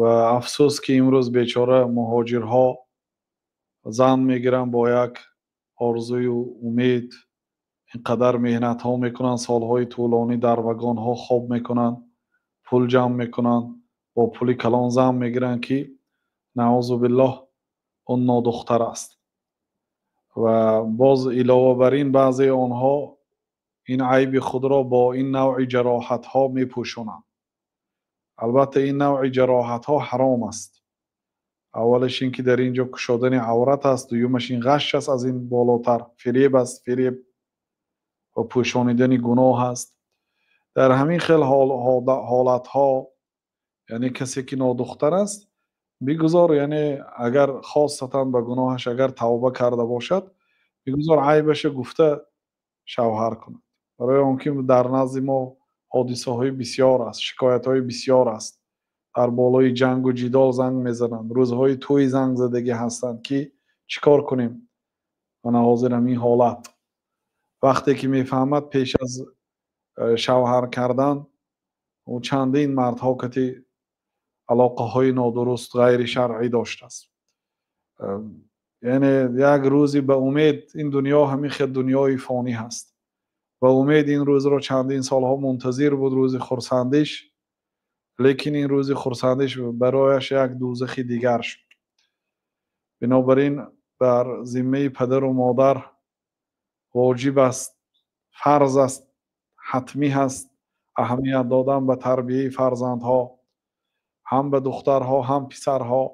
Ва афсӯс, ки имрӯз бечора муҳоҷирҳо зан мегиранд бо як орзую умед, ин қадар меҳнатҳо мекунанд, солҳои тӯлонӣ дар вагонҳо хоб мекунанд, пул ҷамъ мекунанд, бо пули калон зан мегиранд, ки наъузу биллоҳ, он нодухтар аст. Ва боз илова бар ин, баъзеи онҳо ин айби худро бо ин навъи ҷароҳатҳо мепӯшонанд. Албатта, ин навъи ҷароҳатҳо ҳаром аст. Аввалаш ин ки дар ин ҷо кушодани аврат аст, дуюмаш ин ғашш аст, аз ин болотар фиреб аст, фиреб ва пӯшонидани гуноҳ аст. Дар ҳамин хел ҳолатҳо, яъне касе ки нодухтар аст, бигузор, яъне агар хосатан ба гуноҳаш агар тавба карда бошад, бигузор айбаша гуфта шавҳар кунад. Барои он ки дар назди мо ҳодисаҳои бисёр аст, шикоятҳои бисёр аст. Дар болои ҷангу ҷидол занг мезананд, рӯзҳои тӯй зангзадагӣ ҳастанд, ки чӣ кор кунем? Мана ҳозир ҳамин ҳолат. Вақте ки мефаҳмад, пеш аз шавҳар кардан ӯ чандин мардҳо кати алоқаҳои нодуруст, ғайришаръӣ доштааст. Яъне як рӯзи ба умед, ин дунё ҳамин хел дунёи фонӣ ҳаст. Ба умед ин рӯзро чандин солҳо мунтазир буд, рӯзи хурсандиш, лекин ин рӯзи хурсандиш барояш як дӯзахи дигар шуд. Бинобар ин бар зиммаи падару модар воҷиб аст, фарз аст, ҳатмӣ ҳаст аҳамият додан ба тарбияи фарзандҳо, ҳам ба духтарҳо, ҳам писарҳо,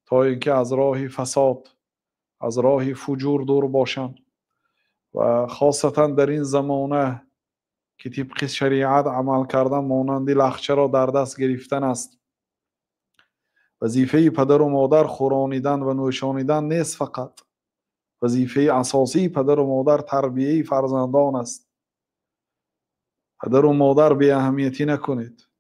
то ин ки аз роҳи фасод, аз роҳи фуҷур дур бошанд. Ва хосатан дар ин замона, ки тибқи шариат амал кардан монанди лахчаро дар даст гирифтан аст. Вазифаи падару модар хӯронидан ва нӯшонидан нест фақат. Вазифаи асосии падару модар тарбияи фарзандон аст. Падару модар беаҳамиятӣ накунед.